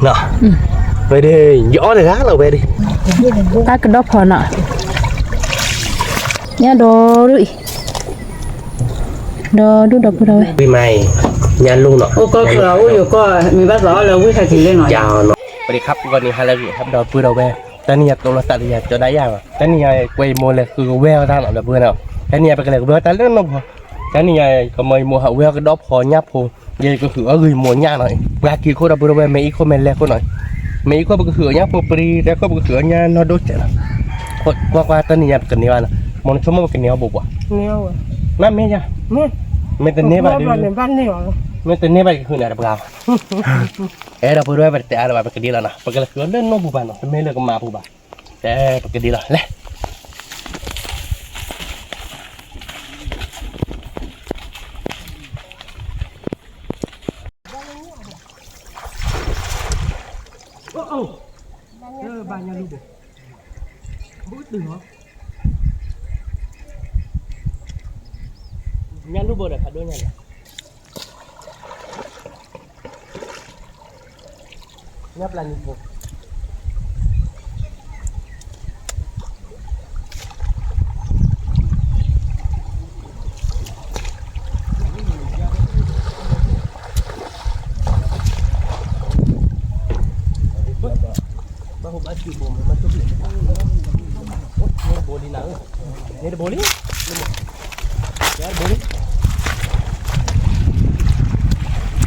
နီၤ, ဝဲဒၣ် ယအီၣ်တဂၤလီၤဝဲဒၣ်, တၢ်ကဒီဖီနီၤ, ညၣ်ဒီဒူၣ်အံၤ, ဒီဒူၣ်ဒီပုၢ်ဒီဝဲၢ်, ဝံၤမးအံၤ, ညၣ်လိၣ်နီၤ, အိၣ်ကီၢ်ချၢအိၣ်ယိၤကီၢ် မ့ၢ်ဘၣ်သးအီၣ်လၢဝံၢ်ခါထံးလၢနီၤ, ယၤနီၤ, ပဒံခါပူၤကီၢ်န့ၣ် ဟါလၢအဂ့ၤ ဟါဒီပုၢ်ဒီဝဲၢ်, တနံၤညါတိလီၤသးလၢယၤကၠီဒၣ်ယၤဘၣ်, တနံၤညါကွဲးယမိၢ်လဲၤဃုကဝဲၢ်အီၣ်တၢ်နီၤ ဒီပုၢ်ဒီဝဲၢ်, တနံၤညါပကလဲၤကဝဲၢ်အီၣ်တၢ်လၢနီၢ်ဖီ, တနံၤညါ ကမၤယမိၢ်ဟးဝဲအီၣ်ကဒီဖီညၣ်ဖိ, ယကဃုအီၣ်ဂ့ၤယမိၢ်ညၣ်နီၤ, ပှၤက့ၤခိၣ်ဒီပုၢ်ဒီဝဲၢ် မ့ၢ်အံၤခိၣ်မ့ၢ်လဲၤခိၣ်နီၤ, မ့ၢ်အံၤခိၣ်ပကဃုအီၣ်ညၣ်ဖိပရံၤ တဲခိၣ်ပကဃုအီၣ်ညၣ်နီၢ်ဒိၣ်စဲးနီၤ, ကွၢ်ကွၢ်တနံၤညါပကန့ၢ်ဘၣ်နီၤ, မိၢ်နဆိကမိၣ်ပကန့ၢ်အီၣ်ဘိးဘှီး, နမ့ၢ်ယၤ, မ့ၢ်တန့ၢ်ဘၣ်ဒီး, မ့ၢ်တန့ၢ်ဘၣ်ယကဃုန့ၣ်တပှၤဘၣ်, အဲၣ်ဒိးပုၢ်ဒီဝဲၢ်ပတတဲအါလၢၤဘၣ် ပကဒံလီၤနီၤ, ပကလဲၤဃုအီၣ်လၢနီၢ်ပူၤဘၣ်နီၤ တမ့ၢ်လၢကမၤပူၤဘၣ်, တဲပကဒံလီၤ လဲၤ အိၣ်အိၣ်, ဘၣ်ညၣ်လူၢ်ဘိ, ဘုတုၤဟီ, ညၣ်လူၢ်ဘိဒီးဖးဒိၣ်ညါန့ၣ်, ညၣ်ပျၢ်နံၤဖိ ဘၣ်ဟိဘၣ်စူးဘိမး မၤတူၢ်ဖျဲး, န့ၣ်တဘိလံနၤဧၢ, န့ၣ်တဘိလံ, န့ၣ်တဘိလံ, တၢ်တၢ်တဘိဟဲလံနၤဒီး, အ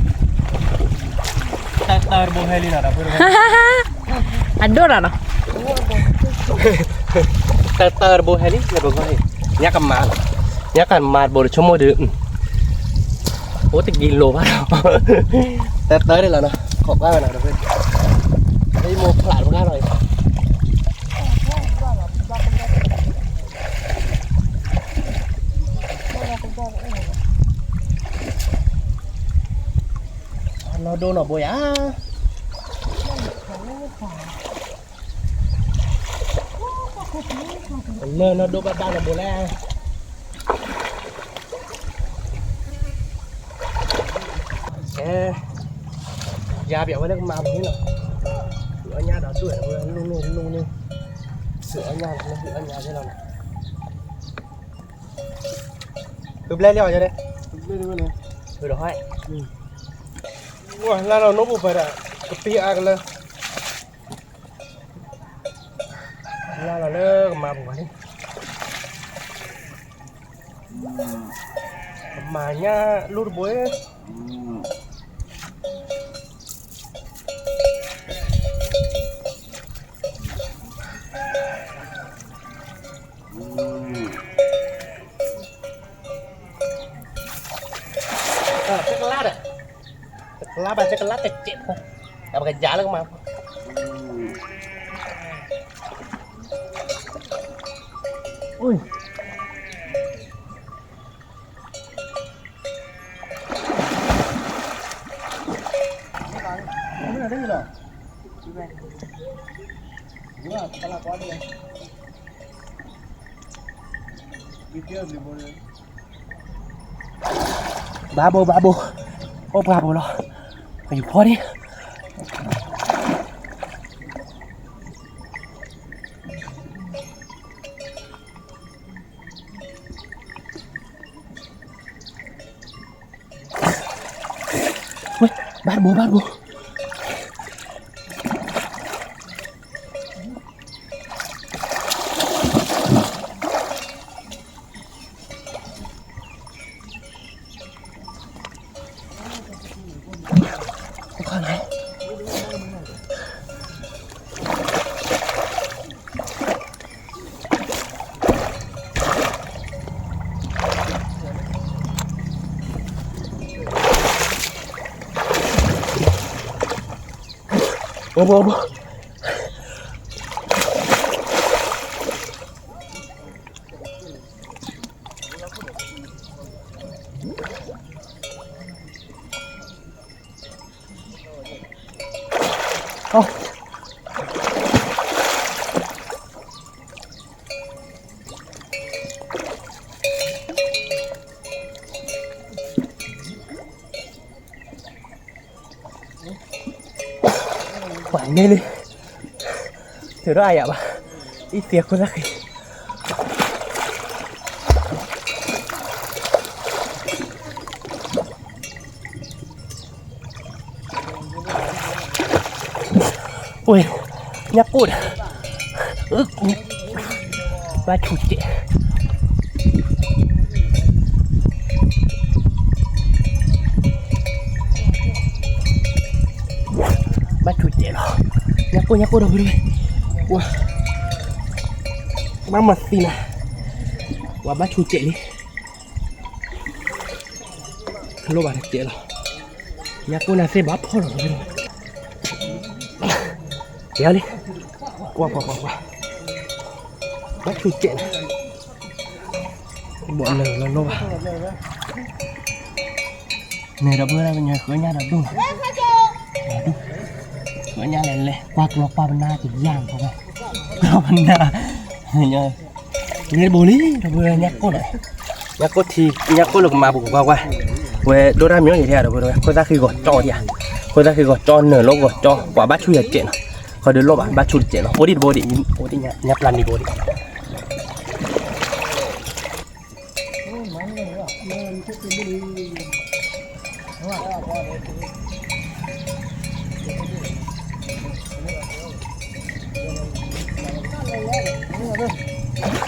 ဒိၣ်နၤနီၤ, တၢ်တၢ်တဘိဟဲလံ လၢပဂီၢ်, ညၣ်ကမၤ, ညၣ်ကမၤတဘိဒီးဆိကမိၣ်ဒီး အိၣ်တကံလိၤဘၣ်လီၤ, တၢ်တၢ်န့ၣ်လီၤနီၤ, ခိးကွၢ်ဝဲနၤဒီး, မိၢ်ဖျးတဘၣ်လီၤ, နီၢ်ဒိၣ်နီၢ်ဘိယၤ, လၢနီၢ်ဒိၣ်ဘၣ်ဘၣ်နီၢ်ဘိလဲၣ် အဲ, ယၤပျးဝဲလၢကမၤပူၤန့ၣ်လီၤ, ဃုအီၣ်ညၣ်ဒီးဒိၣ်ဝဲလၢန့ၣ်လၢန့ၣ်, ဃုအီၣ်ညၣ်လၢဃုအီၣ်ညၣ်န့ၣ်လီၤနီၤ, ဃုဘျဲၣ်လံအီၤယဲဒၣ်, ဃုဒီးဟီ, လၢလီၤနိၣ်ပူၤပှၤဒီး, ကပံအါကလၢ လၢလီၤလၢကမၤပူၤဘၣ်န့ၣ်, ကမၤညၣ်လိၢ်တဘိ, တကလးဒီး, တကလးဘၣ်တကလးတစဲးဖိ, အပကယၤလၢကမၤဖိ, ဘၣ်ဘိဘၣ်ဘိ, အိၣ်ပှၤဘိလီၤ, ပယူၤဖီဒံး ဝဲ, ဘၣ်တဘိ ဘၣ်တဘိ. ပှၤနဲလံ, ထုးထီၣ်အါယၤဘၣ်, အံၤသ့အခိၣ်သၣ်ဃံ, ဝဲ, ညၣ်ကိၣ်ဒီး, ဘၣ်ဆူးကဲး ဘၣ်ဆူးကဲးလီၤ, ညၣ်ကိၣ် ညၣ်ကိၣ်ဒီပုၢ်ဝဲၢ်, ပှၤ, ဘၣ်မၤသံနၤ, ပှၤဘၣ်ဆူးကဲးလံ, လိၣ်ဘၣ်တကဲးလီၤ, ညၣ်ကိၣ်နၤသ့ၣ်ဘၣ်ဖှီၣ်လီၤ, ကဲလံ, ကွၢ်ကွၢ်ကွၢ်ကွၢ်, ဘၣ်ဆူးကဲးနၤ, ဘီၣ်လၢာ်လီၤလိၣ်ဘၣ် န့ၣ်ဒီပုၢ်ဝဲၢ် ပညီဃၢညၣ်ဒီးဒိၣ်လီၤ, ဃၢညၣ်လဲၤလဲၤ ကွၢ်ကျီကွၢ်ပနၢ်ကယၢ်မး, ကျီပနၢ်, န့ၣ်တဘိလံ ဒီပုၢ်ဝဲၢ် ညၣ်ကိၣ်လီၤ, ညၣ်ကိၣ်ထံ ညၣ်ကိၣ်လၢကမၤပူၤကွၢ်ကွၢ်, ဝဲဒိၣ်တၢ်မံၤအံၤထဲဒီပုၢ်ဝဲၢ် ခိၣ်သၣ်ဃံဂီၤကၠီဒံးဧါ, ခိၣ်သၣ်ဃံဂီၤကၠီ နၢၤလိၣ်ဂီၤကၠီ ပှၤဘၣ်ဆူးယၤကဲးနီၤ, ဃီဒုးလိၣ်ဘၣ် ဘၣ်ဆူးတကဲးလီၤ, အိၣ်ဒံးတဘိဒံး အိၣ်ဒံးညါပျၢ်နံၤဘိဒံး ဘှဲးမကီၢ် အံသံအီၤဝံၤ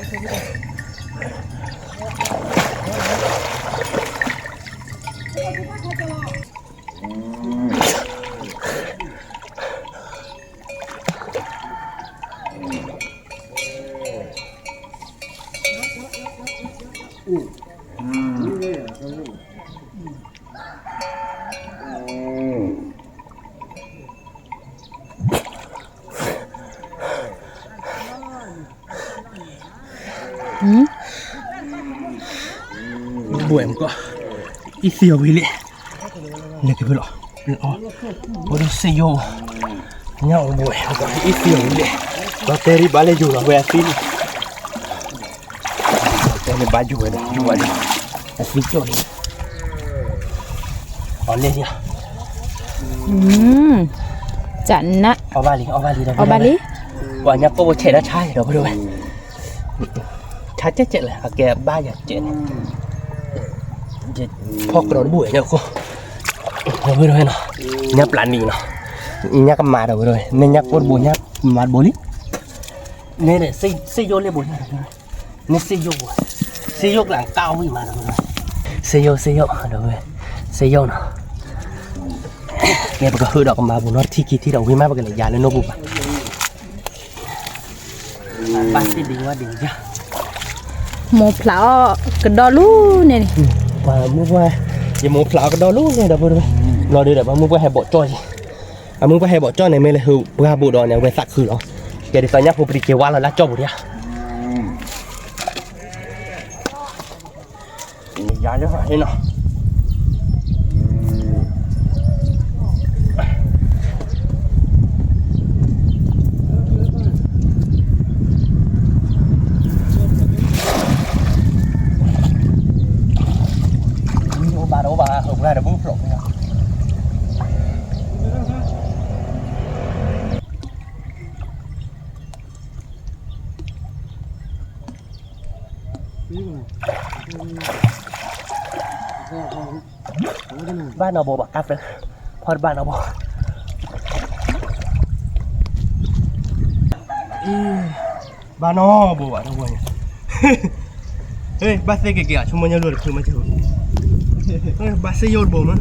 လံ လဲၤက့ၤဖဲလီၤ အိၣ်ဒီးစ့ယိၣ် ညၣ်အိၣ်ဘှဲးမကီၢ် အံသံအီၤဝံၤလံ ဒီးတဲရံဘၣ်လၢယိၤလီၤဝဲအသံလံ တဲန့ၣ်ဘၣ်ယိၤဝဲဒီး ယိၤဝဲဒီး အသံကၠိၣ်လံ အီၤလဲၣ်ယၤ ကနၣ် အီၣ်ဘၣ်လံ အီၣ်ဘၣ်လံဒီး အီၣ်ဘၣ်လံ ပှၤညၣ်ကိၣ်ဖိဆဲးဒၣ်ဆါဒီး ဖဲဒိၣ်ဝဲ ဆါကဲကဲလၢ အကဲဘၣ်ယၤကဲန့ၣ် ဖီၣ်ကဒီးတဘူၣ်ညၣ်ကိၣ် ဒီးဖဲဒိၣ်ဝဲနီၤ ညၣ်ပျၢ်နံၤနီၤ ညၣ်ကမၤဒီးဖဲဒိၣ်ဝဲ မ့ၢ်ညၣ်ကိၣ်တဘိ ညၣ်မၤတဘိလံ န့ၣ် စ့ယိၣ်လၢဘိညၣ်ဒီးဖဲဒိၣ်ဝဲ မ့ၢ်စ့ယိၣ်ဘိ စ့ယိၣ်ကျးကၢ်ဝံၣ်မးဒီး စ့ယိၣ် စ့ယိၣ်ဒီး စ့ယိၣ်နီၤ ကဲပကဟုၣ်ဒီးကမၤပူၤနီၤ ထံခံထံဒီး ဝံၤမးပကလဲၤယၤလၢနိၣ်ပူၤဘၣ် ဘၣ်သ့ၣ်ဒံးဝဲဒံးယၤ မိၢ်ဖျးအီၣ်ကဒီလူၢ်န့ၣ် ပှၤမုၢ်ပှၢ် ယမိၢ်ဖျးအီၣ်ကဒီလူၢ်န့ၣ်ဒီး ဘျီဒုဒီး ပှၤမုၢ်ပှၢ်ဟဲဘိးကၠီၣ်ယံၤ အမုၢ်ပှၢ်ဟဲဘိးကၠီၣ်န့ၣ် မ့ၢ်လဲၤဟုၣ်ပှၢ်ဘိးဒီးန့ၣ် အဝဲသးခုလီၤ ကဲဒ်သိးညၣ်ဖိပတံၤက့ၤဝါလီၤလၢကၠီၣ်ပူၤဒံးဧါ ယၤလၢဟဲနီၤ အိၣ်ဘၣ်ဒီးအိၣ်ဘၣ် ဟၢပှၢ်ဒီးမုၢ်ဖျိး ဘၣ်နီၤဘိဘၣ်ကါဖဲ ဖီၣ်တဘၣ်နီၤဘိ ဘၣ်နီၤဘိဘၣ်တဝဲန့ၣ် ဘၣ်သ့ၣ်က့ၤက့ၤ အဆိကမိၣ်ညါလိၣ်တဖုမ့ၢ်က့ၤ ဘၣ်စ့ယိၣ်တဘိမ့ၢ်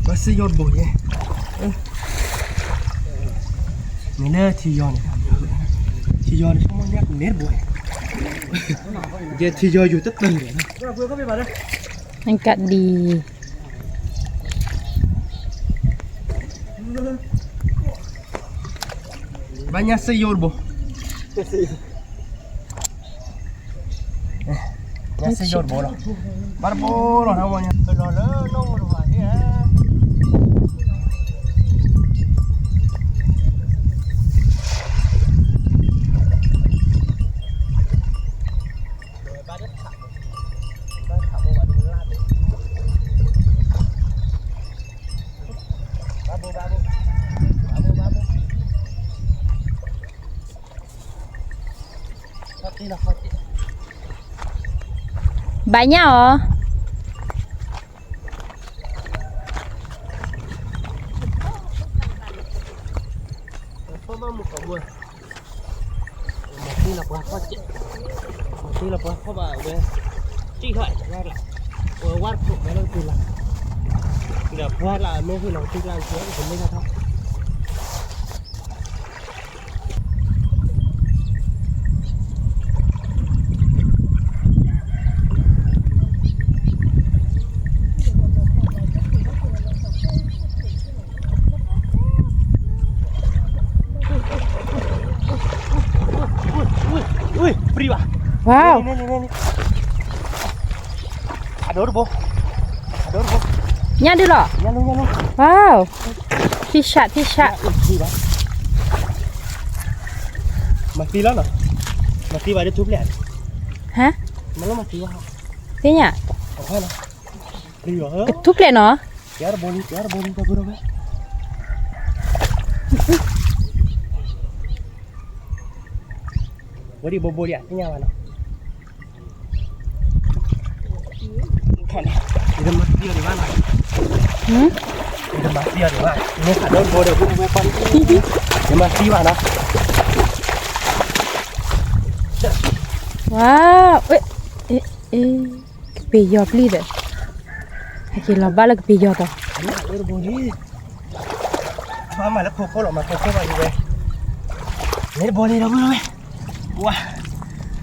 ဘၣ်စ့ယိၣ်တဘိယဲ မ့ၢ်လၢထံယီၤန့ၣ် ထံယီၤန့ၣ် ဆိကမိၣ်ညါန့ၢ်တဘိ ယဲထံယီၤယိၤတတၢၢ်န့ၣ် ကဒံ ဘၣ်ညါစ့ယိၣ်တဘိ ညါစ့ယိၣ်တဘိလီၤ ဘၣ်တဘိလီၤ ထီၣ်ဝဲညါ လီၤလၢနီၣ်ဝဲတဘၣ်န့ၣ် ဘၣ်ဘိဘၣ်ဘိ ဘၣ်ညၣ်အီၤ. မၤသံလီၤပှၤဖီၣ်စဲး, မၤသံလီၤပှၤဖီၣ်ဘၣ်ဝဲ, စံၣ်ထီၣ်ဝဲလၢ, ဝဲဝါတခိၣ်ဝဲလၢကပူၤလၢ်, ဒီးပှၤလၢအမ့ၢ်ဟ့ၣ်လီၤကသံကျါန့ၣ် ကမ့ၢ်ထီၣ်ထီၣ် ဝါ, ဖးဒိၣ်တဘိ, ဖးဒိၣ်တဘိ, ညၣ်ဒုလီၤ, ဝါ, ထံၣ်ဆး ထံၣ်ဆး, မၤသံလီၤနီၤ, မၤသံဘၣ်ဒ်ထူပျဲၢ်, ဟါ, မၤလီၤမၤသံဘၣ်, သ့ၣ်ညါ, ကထူပျဲၢ်နီၤ, ကဲတဘိလံ ကဲတဘိလံ ဒီပုၢ်ဒီဝဲၢ်, ဝဲဒ်ဘိဘိလံ သ့ၣ်ညါဘၣ်နီၤ. ယတမၤသံအီၤဒံးဘၣ်နီၤ, ယတမၤသံအီၤဒံးဘၣ်, မ့ၢ်ဖးဒိၣ်တဘိဒီး ပုၢ်ဝဲၢ်ကွၢ်, ယမၤသံဘၣ်နီၤ, ဝါ, ကပ့ၤယီၤပျံၤဒီး, ဟဲက့ၤလီၤဘၣ်လၢကပ့ၤယီၤတီၤ မၤလၢခိခိၣ်လီၤ မၤခိခိၣ်ဘၣ်ယဝဲ, မ့ၢ်တဘိလံ ဒီပုၢ်ဝဲၢ်, ဝါ,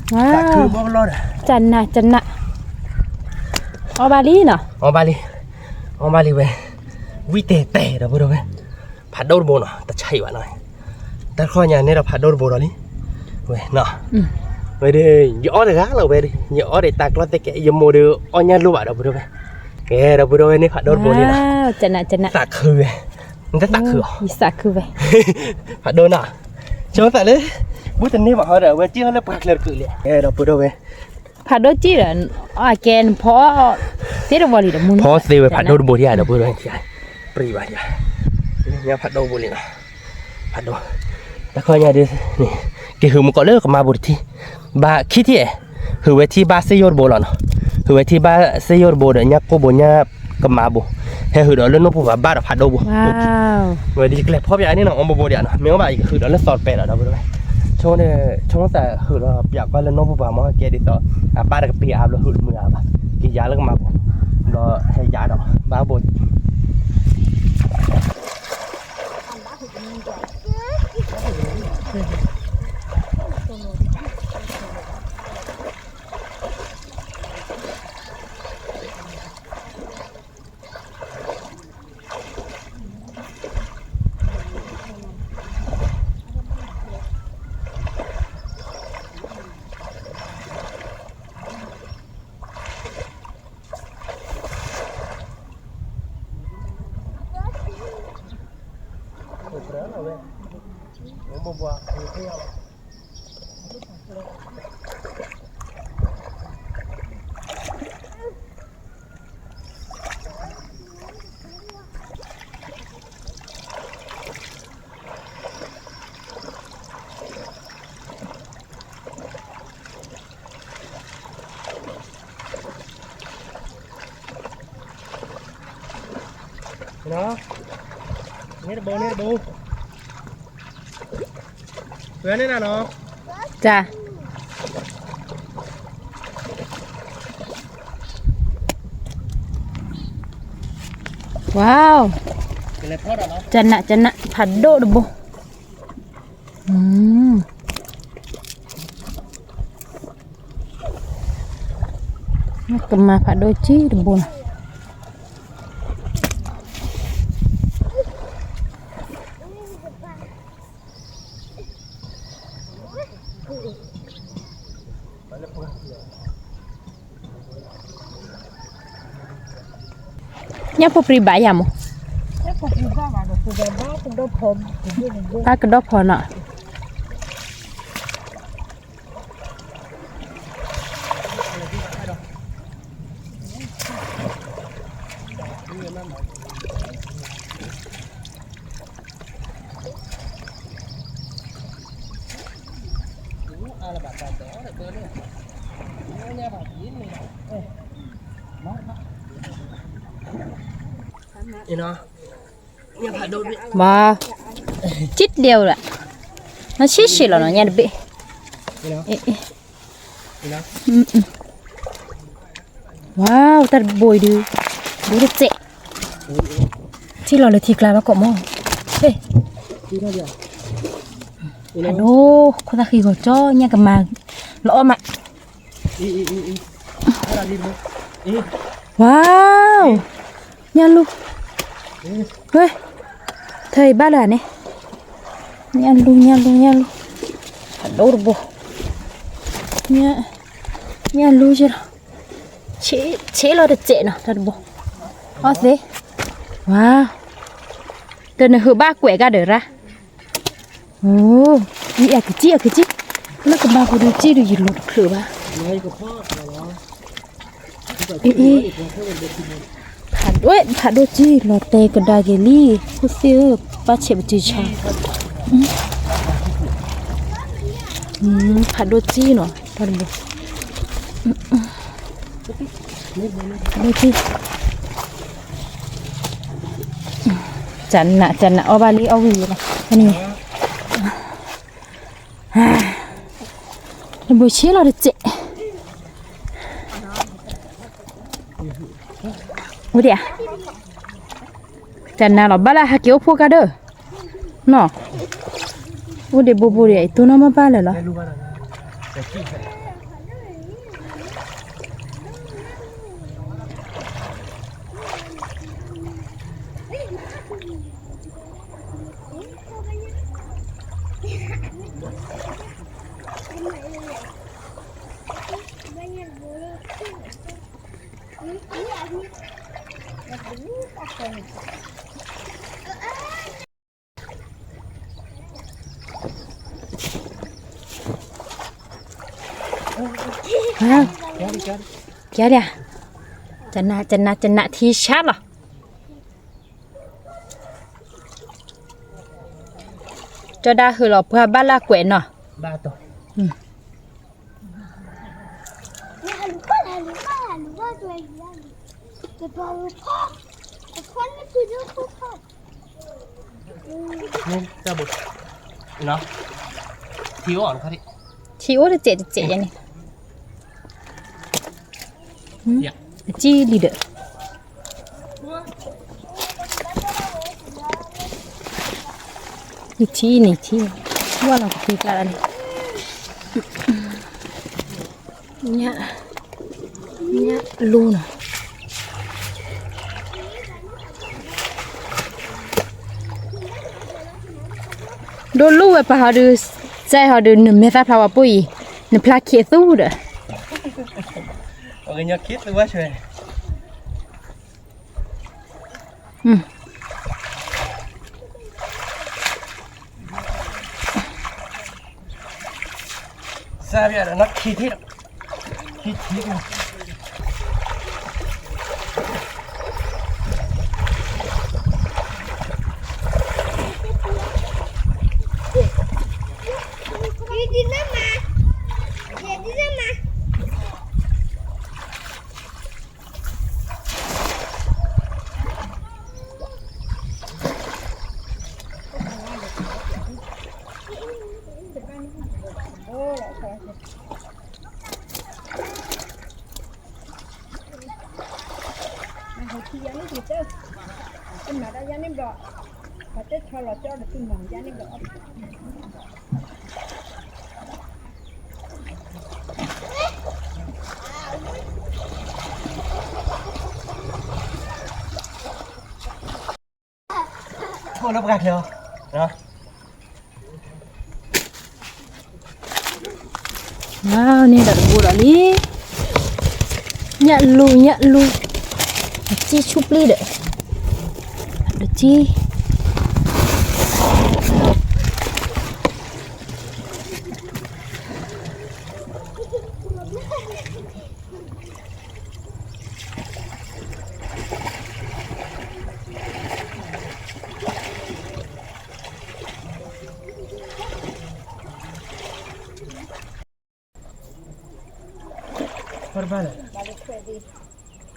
တၢ်ခုဘီကလီဒီး, တနး တနး, အီၣ်ဘၣ်လံနီၤ, အီၣ်ဘၣ်လံ, အီၣ်ဘၣ်လံဝဲ, ဝံၣ်တဲာ်တဲာ် ဒီပုၢ်ဝဲၢ်, ဖးဒိၣ်တဘိနီၤ တဆံးဘၣ်နီၤ, တၢ်တခီညါန့ၣ်ဒီးဖးဒိၣ်တဘိဒီးလံ, ဝဲ, ဝဲဒၣ်, ယအီၣ်တဂၤလီၤဝဲဒၣ် ယအီၣ်ဒီးတၢ်ကျီသ့ကဲ ယမိၢ်ဒီးအီၣ်ညၣ်လိၣ်ဘၣ် ဒီပုၢ်ဝဲၢ်, ကဲ ဒီပုၢ်ဝဲၢ်န့ၣ် ဖးဒိၣ်တဘိလံနီၤ, သးခုဝဲ, နတသးခုအီၤ, ဖးဒိၣ်နီၤ, ဆိသးလၢ, ဘူးတန့ၢ်ဘၣ်ဟီဒီး အဝဲစံၣ်အီၤလၢပှၤချၢတကုာ်လံ, ကဲ ဒီပုၢ်ဝဲၢ်, ဖးဒိၣ်စံၣ်ဒီး, အကဲနဖီ, သ့တဝီလံဒီးမူ, ဖီသ့ဝဲဖးဒိၣ်တဘိဒံးဧါ ဒီပုၢ်ဝဲၢ်, ပြံဘၣ်ဧါ, ညါဖးဒိၣ်တဘိလံနီၤ, ဖးဒိၣ်, တၢ်ခီညါဒီး, က့ၤဟုၣ်မုၢ်ကီၢ်လၢကမါဘိတထံ, ဘၣ်ခံထံၣ်, ဟုၣ်ဝဲထံဘၣ်စ့ယိၣ်တဘိလီၤနီၤ, ဟုၣ်ဝဲထံဘၣ်စ့ယိၣ်တဘိဒီး ညၣ်ကိၢ်ဘိညၣ်ကမါဘိ, ဟဲဟုၣ်ဒီးလၢနိၣ်ပူၤဘၣ် ဘၣ်ဒီးဖးဒိၣ်ဘိ ဝဲဒ်ယကျဲဖီပၠးန့ၣ်နီၤ အီၣ်ဘိဘိဒံးနီၤ မ့ၢ်အီၣ်ဘၣ်ယကဟုၣ်ဒီးလၢသီတပဲဒီး ဒီပုၢ်ဝဲၢ်, ဆိန့ၣ်, ဆိသးဟုၣ်ဒီးပၠးကွၢ်လၢနိၣ်ပူၤဘၣ်မ့ၢ်ကဲဒ်သိး, အဘၣ်တကပ့ၤအါဘျီဟုၣ်တမုာ်အါဘၣ်, က့ၤယါလၢကမါဘိ, ဒီးဟဲယါဒီး ဘၣ်ဘိ န့ၣ်တဘိ န့ၣ်တဘိ, ဝဲန့ၣ်နၤနီၤ, တၢ်, ဝါ, ကနး ကနး ဖးဒိၣ်တဘိ, ကမၤဖးဒိၣ်ကံၢ်တဘိနီၤ. ညၣ်ဖိပြံဘၣ်ယၤမး, ဘၣ်ကဒီဖီနီၤ. အ ဘၣ်, ကံၣ်တလၢလီၤ, နဆံးဆံးလီၤနီၤ ညၣ်တဘ့ၣ်, ဝါ, တၢ်တဘိအံၤဒုး, ဒိၣ်တစဲး, ထံၣ်လီၤလၢထံကျါဘၣ်ကိးမီၢ်, ဟဲ, အဒိ, ခိၣ်သၣ်ဃံဂီၤကၠီ ညၣ်ကမၤ, လီၤအီၣ်မး ဝါ, ညၣ်လူၤ, ဝဲ, ထၢအံၤဘၣ်လၢန့ၣ်, ညၣ်လူၤ ညၣ်လူၤ ညၣ်လူၤ, ဖးဒိၣ်တဘိ, ညၣ်လူၤယဲလီၤ, ဆ့လီၤတစဲးနီၤ တၢ်တဘိ, အီၣ်သ့, ဝါ, တနၢၤဟုးဘၣ်ကွဲးကဒီးရၣ် အိ, အကစံၣ် အကစံၣ်, လၢကဘၣ်ဃိဒုးစံၣ်ဒုးယလိၤတချုးဘၣ်, အ့, ဖးဒိၣ် ဖးဒိၣ်စံၣ်လီၤတဲာ်ကဒါက့ၤလံ, ခိၣ်သ့ၣ်ဧၢ ပၣ်ဆဲးပတုၤဆါ, ဖးဒိၣ်စံၣ်နီၤ တၢ်တဘိ, ဖးဒိၣ်စံၣ် ကနး ကနးအီၣ်ဘၣ်လံ အီၣ်ဝံၤလီၤ, န့ၣ်, တဘိဆ့လီၤတစဲး, ဝဲဒၣ်, ကနးလီၤ ဘၣ်လၢဟးက့ၤအိၣ်ဖှိၣ်ကဒီး, နီၤ, အိၣ်ဒံးဘိဘိဒံး အံၤတိၢ်နီၣ်မ့ၢ်ဘၣ်လၢာ်လီၤ ကဲဒၣ်, ကနး ကနး ကနးထံဆါလီၤ, ကၠီဒၣ်ဟုးလီၤပှၤဘၣ်လၢကွဲးနီၤ, ထံအိၣ်တစဲးတစဲးယဲန့ၣ်, အစံၣ်လံဒီး, ယထံၣ်န့ၣ်ထံၣ်, ဝါလီၤကသ့ကျါလၢန့ၣ်, ညၣ်, ညၣ်လူၤနီၤ ဒိၣ်လူၢ်ဝဲပှၤဟီဒုး, စဲဟီဒုး နမဲာ်သၣ်ဖျါဝဲပိၢ်အံၤ, နဖျါခံသူဒီး, ပှၤကညီခံသူဝဲဆွဲ, စဲဒီးနီၢ်ခံထံၣ်ဒီး, ခံထံၣ် ထိၣ်လၢပှၢ်ချၢ, န့ၣ်ဒီးတဘိဒီးလံ, ညၣ်လူၤ ညၣ်လူၤ, အစံၣ်ဆူၣ်ပျံၤဒီး, ဒီးစံၣ် ကံၣ်တၢ်ချၢလံကါ န့ၣ်ဧါ, အအိၣ်ပှၢ်ပူၤဒံးလီၤ. မ့ၢ်ဧါ, ကနး ကနး ကနး, ညၣ်ဂီၤမဲ ညၣ်ဂီၤမဲ, ဖးဒိၣ်တဘိနီၤ, ဖးဒိၣ်ကံၢ်, ကဲညၣ်ဂီၤမဲလီၤတဲာ်, တနံၤညါအီၣ်ဘၣ်လံ, အီၣ်ဘၣ်, ညၣ်ဒီဒူၣ်အံၤ, ဒီဒူၣ်ဒီပုၢ်ဒီဝဲၢ်, ညၣ်လဲၤလဲၤ ညၣ်ကမၢ် ဒီးဘၣ်နိၣ်တထံၣ်ဒီး, ကန့ၢ်ကီဝဲဒီးဝဲ, အိၣ်တစဲး, ဘ့ၣ်သံဝဲဒီး, လဲၤဃီတုၤက တၢ်မ့ၢ်ညၣ်လူၢ်နီၤဘိ, ဘၣ်ညၣ်လူၢ်ဘိတၢ်အံၤ အစံၣ်လၢန့ၣ်ပှၤ ဟုးလၢန့ၣ်ပှၤဘၣ်ဒီး အဝဲတစံၣ်ဃီလၢပှၤပူၤ, ကၠီဒၣ်ဟါမံနီၤလၢကပ့ၤကျါ, တၢ်လူၤဖိညၣ် မ့ၢ်အိၣ်ဘိဘိ, ဖီၣ်တကံၢ်ဖီၣ်တခီၣ်လီၤ, ဝဲမ့ၢ်ဘၣ်တိၢ်ခီၣ်လူၤပှီၤလီၤ, အိၣ်ဘိဘိတသ့ၣ်ညါဘၣ်နီၤ. အိၣ်ဘိဝဲလဲၣ်, အိၣ်နဘိရၣ်ဘိန့ၣ်, အိၣ်နနီဘိဘၣ်, ကဲလံ, ကဲပက့ၤသ့အီၤပှၤလၢကမၤပူၤ, ဘၣ်လံ. ကဲဒီပုၢ်ဒီဝဲၢ်နီၤ ပဟုးပှၢ်ဝံၤလံနီၤ, ညၣ်လူၢ်ဖးဒိၣ်တဘိနီၤ, ဘျီဒ်ကဲ, လၢယမိၢ်ဟီဒီးဝဲဝဲအံၤကဒီးန့ၢ်ကဲနီၤ ဒီပုၢ်ဒီဝဲၢ်နီၤ, ကဒီးဖးဒိၣ်, ကဒီးတပူၤညါနီၤ, ကဲပကက့ၤသ့အီၤနီၤ, ကဒီးလၢပဝ့ၤအီၤန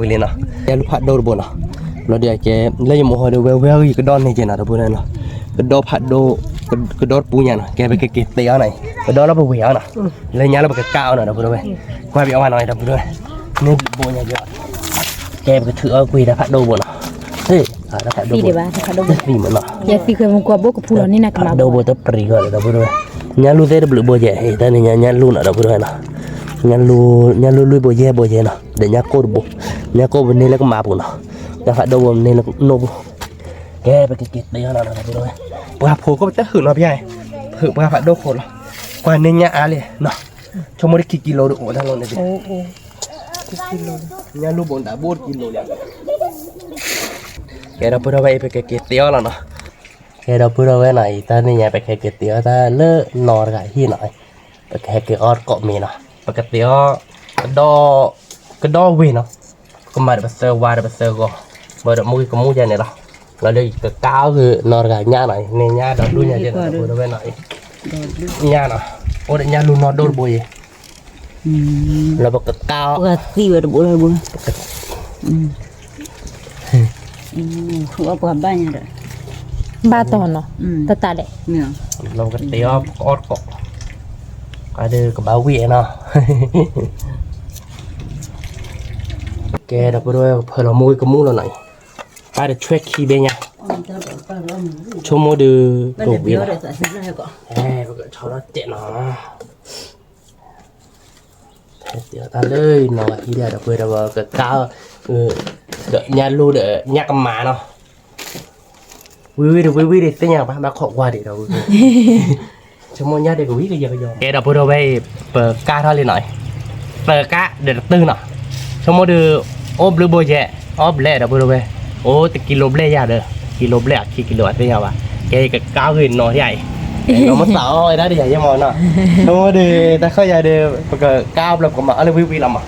ီၤ, လၢညါလၢပကကးအီၤနီၤ ဒီပုၢ်ဒီဝဲၢ်, ကွၢ်ပအီၤနီၤ ဒီပုၢ်ဒီဝဲၢ်, န့ၣ်ဘိညါကဲ, ကဲပကထုးအီၤကွံာ်တၢ်ဖးဒိၣ်ဘိနီၤ, ဟ့ၣ်, တၢ်ဖးဒိၣ်ဘိ, သံမနီၤ, ယသံခွဲမုၢ်ကွၢ်ဘိကဖူလီၤန့ၢ်နၤကမၤဘိ, ဖးဒိၣ်ဘိတပျံၤဂီၢ်လၢဒီပုၢ်ဒီဝဲၢ်, ညၣ်လူၢ်သ့ၣ်တဘျုးဘိယဲၢ် ဟ့ၣ် တၢ်န့ၣ်ညါညၣ်လူၢ်နီၤ ဒီပုၢ်ဒီဝဲၢ်နီၤ, ညၣ်လူၢ်လွံၢ်ဘိယဲၢ်ဘိယဲၢ်နီၤ ဒီးညၣ်ကိၢ်တဘိ, ညၣ်ကိၢ်ပန့ၢ်လၢကမၤပူၤနီၤ, တၢ်ဖးဒိၣ်ဘိန့ၢ်လၢနိၣ်ဘိ, ကဲပကက့ၤသ့အီၤနီၤ ဒီပုၢ်ဒီဝဲၢ်, ပှၤဖိကီၢ်ပတဟုးနီၤဖဲ, ပဟုးပှၤဖးဒိၣ်ခိၣ်လီၤ, ကွၢ်န့ၢ်ညၣ်အါလံနီၤ, ဆိကမိၣ်တခံကံလိဒီးအိၣ်တၢ်လီၤန့ၣ်, ညၣ်လူၢ်ဘိတဘိတကံလိလံ, ကဲဒီပုၢ်ဒီဝဲၢ်အံၤ ပကက့ၤသ့အီၤလီၤနီၤ, ကဲဒီပုၢ်ဒီဝဲၢ်နီၤ အံၤတၢ်န့ၣ်ညါ ပကဟဲက့ၤသ့အီၤတၢ်လၢနီၢ်တဂၤဟံၣ်နီၤ, ပကဟဲက့ၤအီၣ်တကိးမ့ၤနီၤ, ပကသ့အီၤ, ကဒီ, ကဒီဝ့ၤနီၤ, ကမၤဒီးပသၢဝါဒီးပသၢဂီၤ, ဘၣ်ဒီးမူဂံၢ်ကမူၣ်ယါန့ၣ်လီၤ, လီၤဒီးယကကါအီၤဂ့ၤနီၢ်တဂၤညၣ်နီၤ, န့ၢ်ညၣ်ဒီးဒူၣ်ညါယဲၢ်နီၤ ဒီပုၢ်ဒီဝဲၢ်နီၤ, ညၣ်နီၤ, အိၣ်ဒီးညၣ်လူၢ်နီၢ်ဒိၣ်တဘိယဲၢ် လၢပကကါအီၤ, ပှၤသံဝဲတဘိလၢတဘိ, ပှၤဘၣ်ညါဒီး, ဘၣ်တီၢ်နီၤ, တၢ်တၢ်ဒဲး, လီၤကတဲအီၤပကအီၣ်တကိး, အဒုးကဘၣ်ဝံၣ်နီၤ, ကဲဒီပုၢ်ဒီဝဲၢ် ဖၢလီၤမူဝံၣ်ကမူၣ်လီၤနီၤအံၤ, ပၢ်ဒီးဆွဲခံဘဲညါ, ဆိကမိၣ်ဒုး, ကဝံၣ်လီၤ, ပကဆီလီၤတဲာ်နီၤ ဖဲတၢ်လၢနီၤဟံၣ်ဒၣ်ဒီပုၢ်ဒီဝဲၢ်ကကါ, ဒီးညၣ်လူၢ်ဒီးညၣ်ကမၤနီၤ, ဝံၤဝံၤဒီးဝံၤဝံၤဒီးသ့ၣ်ညါဘၣ် ဘၣ်ခိးကွၢ်ဒံးဒီးဝံၤ, ဆိကမိၣ်ညၣ်ဒံးကဝံၤကယီကယီ, ကဲဒီပုၢ်ဒီဝဲၢ်အံၤ ပကါထီၣ်လံနီၤ, သၢကါဒီးတတုၤနီၤ, ဆိကမိၣ်ဒုး, အိၣ်ဘျုးဘိယဲၢ်, အီၣ်ဘျဲၣ်ဒီပုၢ်ဒီဝဲၢ်, အိၣ်တကံလိဘျဲၣ်ယၤဒီး, ကံလိဘျဲၣ်အခံကံလိအသ့ၣ်ညါဘၣ်, ကဲကကါဂ့ၤနီၤယၤအံၤ, နီၤမသးအီၣ်ဝဲဒၣ်ဒ်ယၤယဲၢ်မးနီၤ, ဆိကမိၣ်ဒုး တၢ်ခီၣ်ယၤဒီး ပကကါအီၣ်ဘျဲၣ်ပကမၤအီၣ်လၢဝံၤဝံၤလီၤမး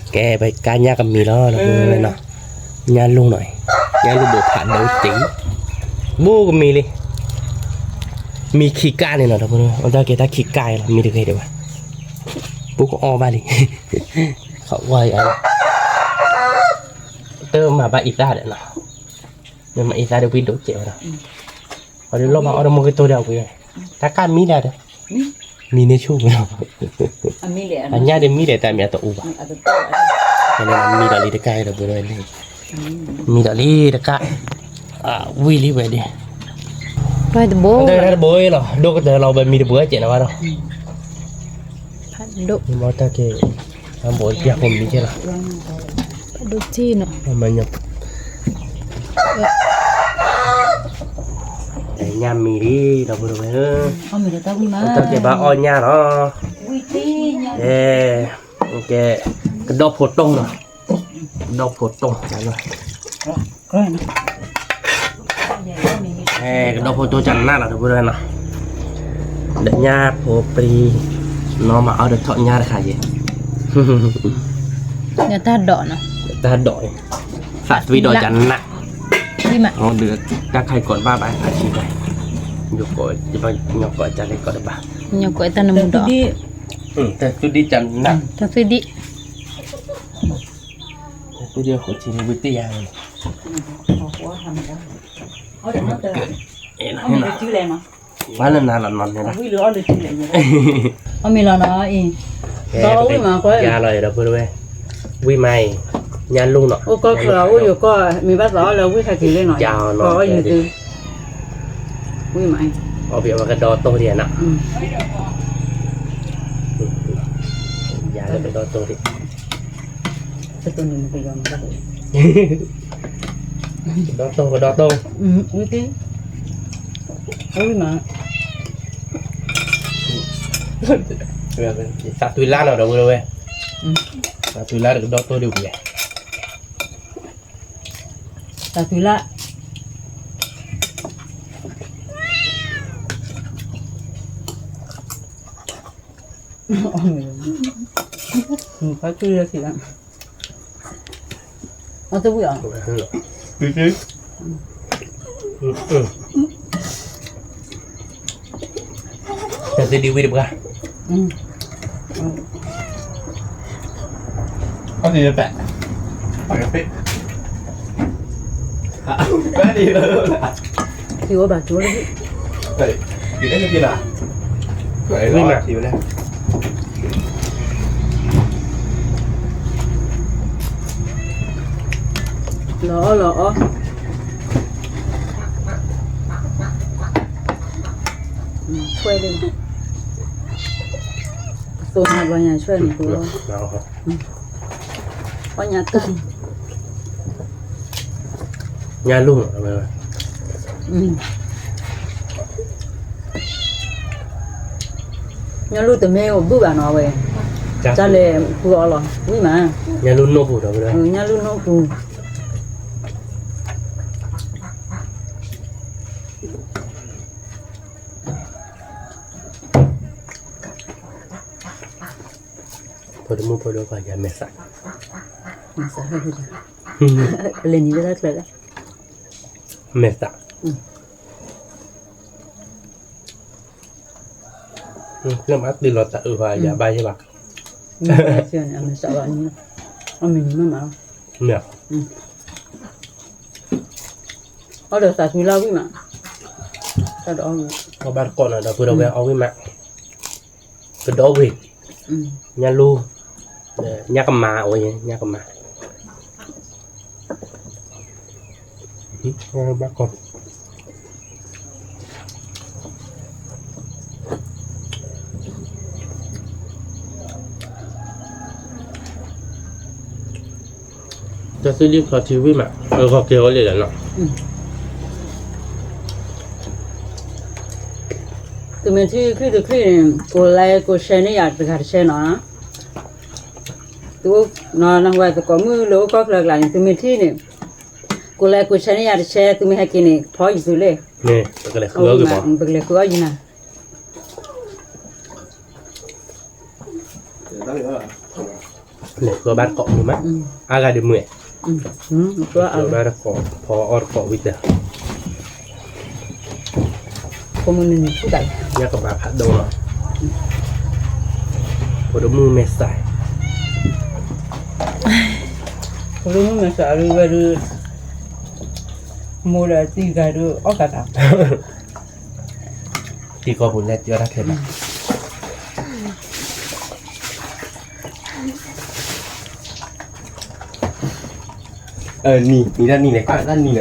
ကဲ ပကါညၣ်ကမံၤလီၤ ဒီပုၢ်ဒီဝဲၢ်နီၤ, ညၣ်လူၢ်နီၤ, ညၣ်လူၢ်ဘိးဖးဒိၣ်တံၢ်, ဘိကမံၤလံ, မံခံကါန့ၣ်နီၤ ဒီပုၢ်ဒီဝဲၢ်, အတၢ်ကဲတၢ်ခံကါအံၤလီၤ မံတဂ့ၤဒံးဘၣ်, ဘိကအီၣ်ဘၣ်လံ, ဝါအံၤ, တမၤဘၣ်အံသၣ်ဒီးနီၤ, မ့ၢ်မၤအံသၣ်ဒီးဝံၣ်ဒိၣ်ကဲးဝဲဒီး, အီၤဒုးလီၢ်ဘၣ်အီၣ်ဒီးမိၢ်ကတိၢ်ဒီးဝံၤ, တၢ်ကၢ်မံဒၣ်ဒီး မံန့ၢ်ဆူၣ်ဝဲလီၤ, အညၣ်ဒုးမံဒီးတၢ်မံအတအိၣ်ဘၣ်, မံဒီးလံတကၢ်ဒီးဘၣ်ဒီး, မံဒီးလံတကၢ်, ဝံၣ်လံဝဲဒၣ်, တဘိတဘိလီၤ ဒိၣ်ကတၢၢ်လီၤ ပမံတဘိကဲးနီၤဘၣ်ဒီး, ဘၣ်တၢ်ကဲ, ဘိးပျၢ်ဖိမံကဲလီၤ, ဒိၣ်ထံနီၤ ညၣ်မံလံ ဒီပုၢ်ဒီဝဲၢ်ဧၢ, တၢ်ကဲဘၣ်အီၣ်ညၣ်လီၤ, ကဲ, ကဒီဖိတိၢ်နီၤ, ကဒီဖိတိၢ်, ကဒီဖိတိၢ်ကနၣ်လီၤ ဒီပုၢ်ဒီဝဲၢ်နီၤ, ဒီးညၣ်ဖိပြံ, နီၢ်မၤအီၣ်ဒီးထီၣ်ညၣ်တခါယဲၢ်, တၢ်ဒိးနီၤ, တၢ်ဒိး, သးသွံဒီးကနၣ်, တၢ်ခါအံၤကိးတဘၣ်ဘၣ် အဆံဘၣ်, ယကိး, ညီကိးတၢ်လဲၤကိးတဘၣ်, ညီကိးတၢ်နမူဒီး, တၢ်သွံဒံၣ်ကနၣ်, တၢ်သွံဒံၣ် တၢ်သွံဒံၣ်အဃိထံန့ၣ် ဝံတ့ၢ်ယၤန့ၣ်, ဘၣ်လၢနၤလီၤနီၤန့ၣ်လီၤ, အီၣ်မ့ၤလီၤနီၤအံၤ, ယၤလီၤဒီပုၢ်ဒီဝဲၢ်, ဝံၣ်မးအံၤ, ညၣ်လူၢ်နီၤ, အိၣ်ကီၢ်ချၢအိၣ်ယိၤကီၢ် မ့ၢ်ဘၣ်သးအီၣ်လၢဝံၣ်ခါက့ၤလၢနီၤ, ယၤအီၤနီၤ, ဝံၣ်မးအံၤ, အီၣ်ဘၣ်ဝဲကဒီတိၢ်ဒံးနီၤ, ယၤလၢကဒီတိၢ်ဒံး ကဒီတိၢ် ကဒီတိၢ်, ဝံၣ်မး, သးသွံလါနီၤ ဒီပုၢ်ဒီဝဲၢ်, သးသွံလါဒီးကဒီတိၢ်ဒံးဝံၤ, သးသွံလါ ဖါကၠူၣ်လၢထံၣ်လၢ, အီၣ်တဝံၣ်အီၤ, တသ့ဒံးဝံၣ်တပှၢ်, အီၣ်တပှၢ်, ထံၣ်ဝဲဘၣ်ကၠိလၢ, ဝံၣ်မး လီၤအီၣ်လီၤအီ, ဆွဲလံ, အသိးမၤဘျီညါဆွဲန့ၣ်, ပှၤညါကၢ်, ညၣ်လူၢ်, ညၣ်လူၢ်တမ့ၢ်အိၣ်ဘုၣ်ဘၣ်နီၤဝဲ, တၢ်လဲၤဃုအီၤလီၤ ဝံၣ်မး, ညၣ်လူၢ်နိၣ်ပူၤဒီး, ညၣ်လူၢ်နိၣ်ပူၤ ဖိဒိၣ်မုၣ်ဖိဒိၣ်ခွါယၤမဲာ်သၣ်, မဲာ်သၣ်, လဲၤနံၤလၢတၢ်ချၢလၢ, မဲာ်သၣ်, လၢမၤတုၤလီၤတၢ်အုးဘၣ်ယၤဘၣ်ယဲဘၣ်, အမဲာ်သၣ်ဘၣ်, အမံၤမ့ၢ်မး, မ့ၢ် အီၣ်ဒီးသးသွံလၢအီၣ်ဝံၣ်မး, အီၣ်ဘၣ်တကိးနီၤ ဒီပုၢ်ဒီဝဲၢ်အီၣ်ဝံၣ်မး, ကဒီးဝ့ၢ်, ညၣ်လူ, ညၣ်ကမၤအဝဲ, ညၣ်ကမၤ ဘၣ်ကိး တၢ်သူၣ်ဒံၣ်ဖျီထံဝံၣ်မး အဂီၢ်ကဲဝဲလံလီၤနီၤ, သုမ့ၢ်ထံၣ်ချံၣ်တချံၣ်န့ၣ် ကိးlike ကိးshareန့ၢ်ယၤတဂၤတshareနီၤ, သုအိၣ်နီၤ နဝဲသကိးမုၣ်လၢအိၣ်ကီၢ်ချၢကျါန့ၣ် သုမ့ၢ်ထံၣ်န့ၣ် ကိးlike ကိးshareန့ၢ်ယၤတshare သုမ့ၢ်ဟဲက့ၤန့ၣ် ဖီယံၤသုလ့ၣ်, ပကလဲၤဃုအီၣ်ယံၤနၤ လဲၤဃုအီၣ်ဘၣ်တကိးမုာ်မး, အါဂၤဒ်မုာ်, ဃုအီၣ်ဘၣ်တကိး ဖီအီၣ်တကိးဝံၤတၢ်, ညၣ်ကမၤဖးဒိၣ်လီၤ, ဖိဒိၣ်မုၣ်မဲာ်ဆှး, ဖိဒိၣ်မုၣ်မဲာ်ဆှးဒုးဝဲဒုး, မိၢ်ဒီးတံၤဂၤဒုးအီၣ်ကသး တံၤကီၢ်ပူၤလဲၤတံၤအီၣ်တၢ်ခဲဘၣ်, နံၤ နံၤတၢ်နံၤန့ၣ် ကၢ်တၢ်နံၤန့ၣ် အၢ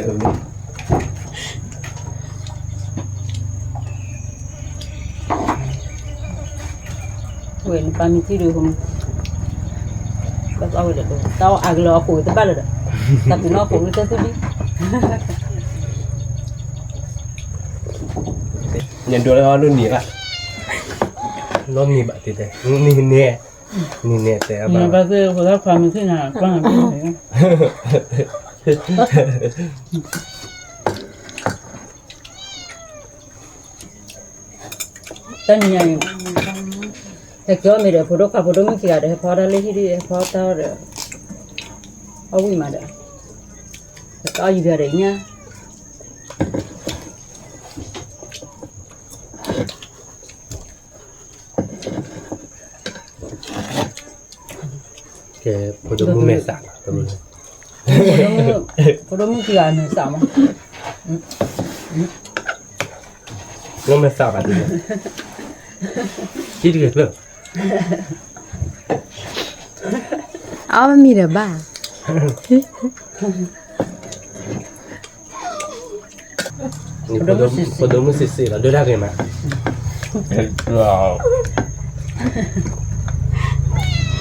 ဝဲနပၢ်မ့ၢ်ထံၣ်ဒုး, ဘၣ်သးဝဲဒီး တၢ်အီၣ်အါကလီအီၣ်ခိးဝဲတဘၣ်လၢၤဒီး, တၢ်ပူၤနီၣ်ခိးဝဲတၢ်သူၣ်ဒံၣ်, နဒိးလၢအီၣ်ဒိၣ်နံၤဘၣ်, လီၤနံၤဘၣ်တဲတဲ, နံၤန့ၣ်, နံၤန့ၣ်တဲဘၣ်, ဘၣ်သ့ၣ်ဖိသၣ်ခွါမ့ၢ်ထံၣ်နၤ ကွၢ်နၤ, တနံၤညါအံၤ ဟဲက့ၤအီၣ်မ့ၤဒီး ဖိဒိၣ်ခွါဖိဒိၣ်မုၣ်ခံဂၤဒီး ဟဲဖီတၢ်လၢဟံၣ်ဒံး ဟဲဖီတၢ်ဒီး အီၣ်ဝံၣ်မးဒီး ဟဲက့ၤအီၣ်ယံၤဒီးညၣ် ကဲ ဖိဒိၣ်မုၣ်မဲာ်ဆှး, ဖိဒိၣ်မုၣ်ခံဂၤမဲာ်ဆှးမး, ဖိဒိၣ်မဲာ်ဆှးဘၣ်တံၢ်, တံၢ်တဂ့ၤဖျၢၣ်, အီၣ်မ့ၤဒီးဘၣ် ဖိဒိၣ်မုၣ်စံးစံးလီၤ ဒိၣ်တၢ်ဂ့ၤမး,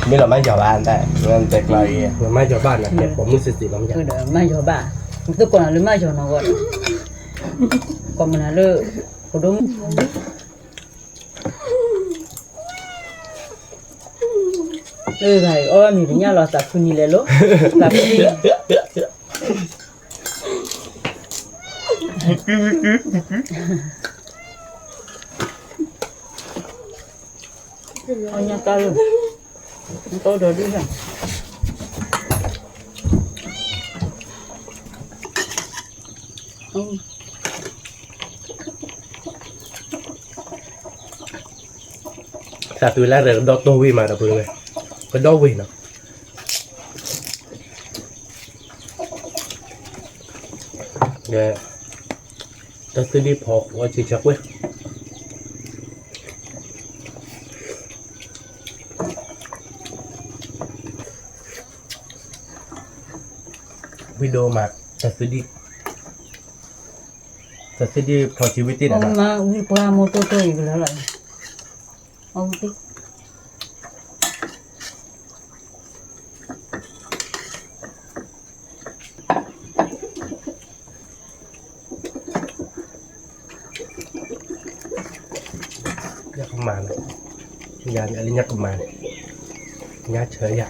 မ့ၢ်လီၤမၢ်ယီၤဘၣ်, မ့ၢ်လီၤမၢ်ယီၤဘၣ်န့ၣ် ပိာ်မုၣ်စံးစံးလီၤမၢ်ယီၤ, မၢ်ယီၤဘၣ်, သုကိးနၤလၢမၢ်ယီၤနီၢ်ဂီၢ်, ကိးမနၤလၢ ဖိဒိၣ်မုၣ် လၢဂၤအံၤ အီၣ်ဘၣ်မ့ၤတညၣ်လီၤ သးခုနံၤလဲၤလိၤ, သးခုနံၤ အီၣ်ညၣ်တၢ်လၢ နတအိၣ်ဒီးဒုၣ်ဒၣ် သးသွံလၢရဲၣ်ကဒီးတိၢ်ဝံၣ်မးဒီးပဝဲ ကဒီးဝံၣ်နီၤ ဒီး တၢ်သူၣ်ဒံၣ်ဖီအီၣ်ဆံဆၢကွံာ် ဝံၣ်ဒိၣ်မး တၢ်သူၣ်ဒံၣ် တၢ်သူၣ်ဒံၣ်ဖီဆံဝံၣ်တ့ၢ်ဒီး ဝံၣ်ပှၢ်မိၢ်တိၢ်တိၢ်အံၤကလၢလီၤ အဝံၣ်တ့ၢ် ညၣ်ကမၤန့ၣ် ယၤန့ၣ် အလၢညၣ်ကမၤန့ၣ် ညၣ်ဆၢယၤ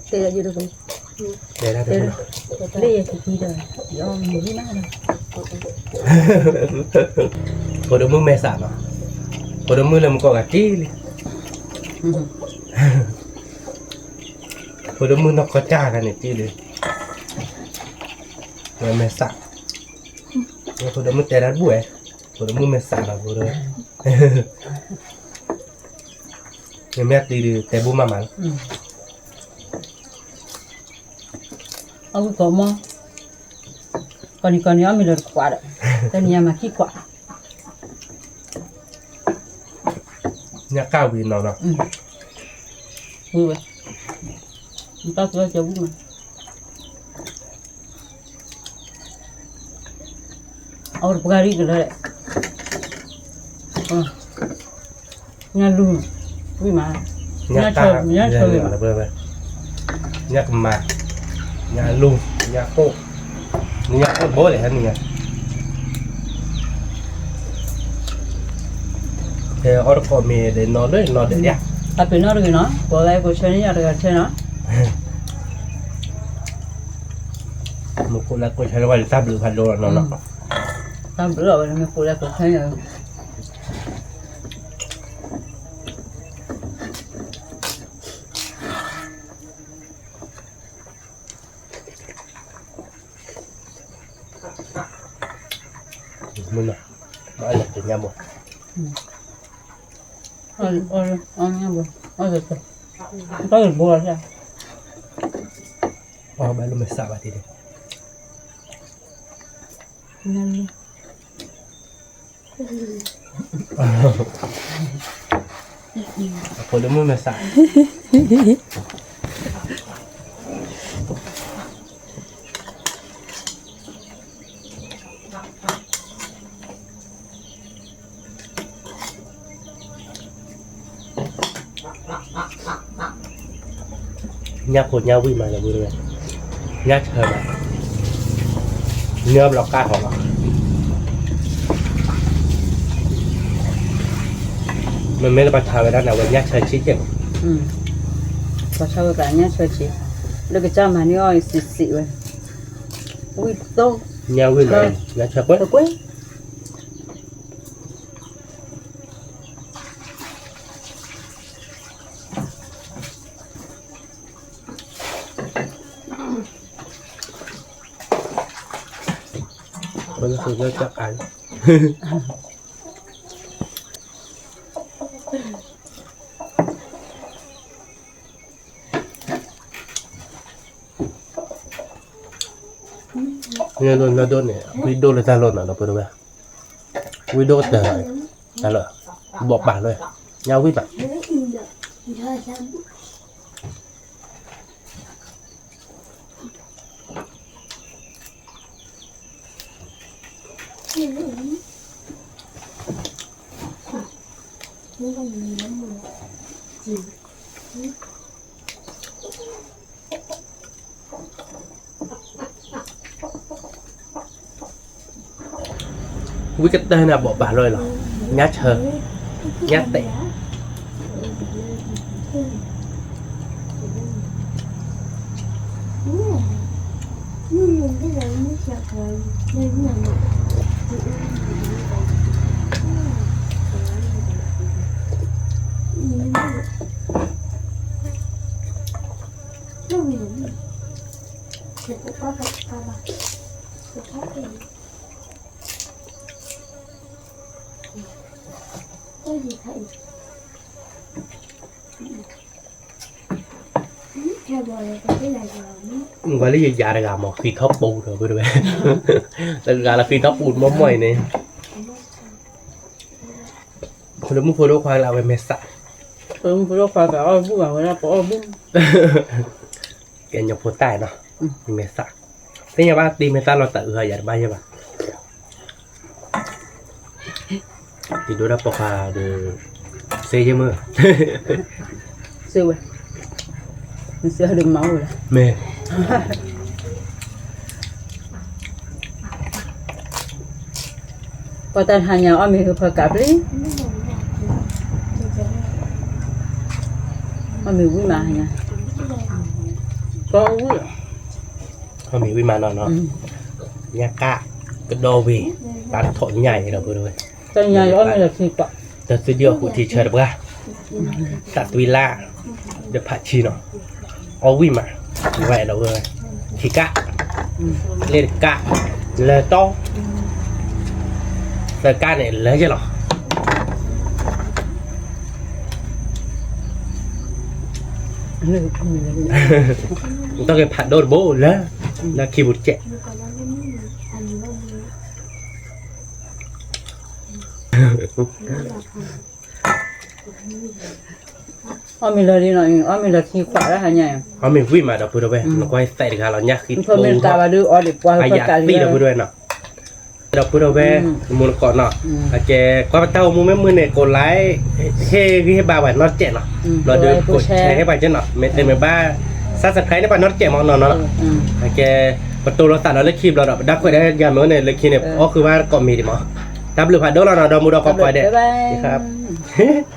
တဲဒၣ်ယတပူၤ တဲဒၣ်တပူၤ လၢယကသံဒီး ယအီၣ်မ့ၤလံနၤ ဖိဒိၣ်မုၣ်မဲာ်ဆှးနီၤ ဖိဒိၣ်မုၣ်လၢမူကီၢ်ဂၤတ့ၢ်လံ ဖိဒိၣ်မုၣ်နီၢ်ကီၢ်တၢ်ဂၤန့ၣ်တ့ၢ်လံ ဝဲမဲာ်ဆှး ဖိဒိၣ်မုၣ်တဲဒၣ်တဘူၣ်ဝဲ ဖိဒိၣ်မုၣ်မဲာ်ဆှးနီၤ ဖိဒိၣ် မ့မ့ၢ်အတံၤဒုး တဲဘူၣ်မးမးလီၤ အဝံကိးမီ, ကီၢ်နံၤကီၢ်နံၤအီၣ်မ့ၤလၢတခွးဒီး, တနံၤညါမၤခံခွး, ညၣ်ကၣ်ဝံၤနီၤနီၤ, ဝံၤဝဲ, နတၢ်သူအကဲဝံၤမး အဝဲတပှၢ်ရံၣ်ကလၢာ်, ညၣ်လူၢ်, ဝံၤမး, ညၣ်ဆၢ, ညၣ်ဆၢ, ညၣ်ကမၤ, ညၣ်လူၢ်, ညၣ်ကိၣ်, ညၣ်ကိၣ်တဘိလဲၣ်ဟဲနံၤညါ, ဖဲအီၣ်တကိးမ့ၢ်ဒီးနီၤလၢနီၤဒီးယါ, အပ့ၤနီၣ်တဂ့ၤနီၤ, ကိးလၢကိးဆၢန့ၣ်ယၤတဂၤဆၢနီၤ မ့ၢ်ကိးလၢကိးဆၢလၢဝဲတၢ်ဘျုးဖးဒိၣ်လီၤနီၤနီၤ, တၢ်ဘျုးလီၤဝဲမ့ၢ်ကိးလၢကိးဆၢန့ၣ် မ့ၢ်နီၤ, ဘၣ်လၢကညါဘိ, ဘၣ်လၢမ့ၢ်စးဘၣ်တ့ၢ်, အဖိလၢမုၢ်မ့ၢ်စး ညၣ်ဖိညၣ်ဝံၣ်မးလၢဝံၣ်ဝဲ, ညၣ်ဆၢမး, နၢဘျီကၢ်ထီၣ်လီၤ, မ့မ့ၢ်လၢပှၤဆါဝဲဒၣ်န့ၣ် အဝဲညၣ်ဆၢဆံးကဲၣ်, ပှၤဆါဝဲကညၣ်ဆၢဆံး, လၢကစၢ်မၤန့ၢ်အီၤစံးစံးဝဲ, ဝံၣ်သိ, ညၣ်ဝံၣ်မး, ညၣ်ဆၢကွဲး ကွဲး ပကစၢ်ကၢ်, နဒိၣ်န့ၣ် ဝံၣ်ဒိၣ်လၢတၢ်လီၢ်နီၤ ဒီပုၢ်ဝဲၢ်, ဝံၣ်ဒိၣ်ကတၢၢ်, တၢ်လီၢ်, ဘိးပာ်လီၤ, ညၣ်ဝံၣ်ဘၣ် ဝံၣ်ကတၢၢ်န့ၣ် ဘိးပာ်လီၤလီၤ, ညၣ်ဆၢ, ညၣ်တဲာ် ပှၤလၢယယၤတဂၤမ့ၢ်ဃံးထီၣ်ပူၤဒီး တဂၤလၢဃံးထီၣ်ပူၤမီၢ်မီၢ်အံၤန့ၣ်, ဖိဒိၣ်မုၣ်ဖိဒိၣ်ခွါလၢအဝဲမဲာ်ဆှး, ဖိဒိၣ်မုၣ်ဖိဒိၣ်ခွါကအီၣ်ဘူၣ်ဘၣ်ဝဲဒၣ်ပအီၣ်ဘူၣ်, ကဲညီဖိတၢ်နီၤ, မဲာ်ဆှး, သ့ၣ်ညါဘၣ်တ့မဲာ်သၣ်လီၤတၢ်အုးဟါယၤတဘၣ်ယဲဘၣ် ယဒိၣ်ဒၣ်ပိာ်ခွါဒီး စ့ယမ့ၢ် စ့ဝဲ, နစ့အီၤဒီးမၤအိၣ်လၢ မ့ၢ် ပှၤတၢ်တဟါညါအီၣ်မ့ၤဟၢဖၢကးပျံၤ, အီၣ်မ့ၤဝံၣ်မးဟါညါ, ကီဝံၣ် အီၣ်မ့ၤဝံၣ်မးနီၤနီၤ, ညၣ်ကၣ် ကဒီဝ့ၤ, တၢ်တထီၣ်ညၣ်အံၤဒီး ပဝဲ တၢ်ညၣ်ယအီၣ်မ့ၤလီၤခံကွၢ်, တၢ်သုဒံၣ်အီၣ်ဃုထံဆၢတပှၢ်, တၢ်သွံလၢ်, ဒီးဖးဆံနီၤ, အီၣ်ဝံၣ်မး, ဝဲဒီးဝဲ, ခံကၣ်, လ့ၣ်တကၣ်, လၢတီ, သၢကၣ်န့ၣ်လၢယဲလီၤ နတၢ်က့ၤဖးဒိၣ်တဘိလၢ လၢခံပူၤတကဲး အီၣ်မ့ၤလီၤဒ်နီၤ, အီၣ်မ့ၤလီၤခံခွးလၢဟါညါ, အီၣ်မ့ၤဝံၤမး ဒီပုၢ်ဒီဝဲၢ်, နကွၢ်သဲးတဂၤလီၤ ညၣ်ဃံ, မ့ၢ်တၢ်ဘၣ်ဒုးအီၣ်ဒံးပှၤ အယၤသံ ဒီပုၢ်ဒီဝဲၢ်နီၤ, ဒီပုၢ်ဒီဝဲၢ် မူနကိးနီၤ, အကဲ ကွၢ်ပတၢ်အိၣ်မူမ့ၢ်မုာ်န့ၣ် ကိး like ဟ့ၣ်ဂံၢ်ဟ့ၣ်ဘါပှၤနီတစဲးနီၤ, ဘျီဒီး ကိး share ဟ့ၣ်ပှၤကဲနီၤ, မ့ၢ်တဲမ့ၢ်ဘၣ် subscribe န့ၢ်ပှၤနီတစဲးမ့ၢ်နီၤနီၤ, အကဲ ပတိၢ်လိာ်သးဒီးလၢခံဘျီဒီး ပဒၣ်ခွဲးဒၣ်ယၤမ့ၢ်န့ၣ် လၢခံန့ၣ် အီၣ်ဃုာ်ဘၣ်ကိးမ့ၤဒံးမး, တၢ်ဘျုးဖးဒိၣ်လီၤနီၤ ဒီမူဒီးကိးကွၢ်ဒဲး, ဘၣ်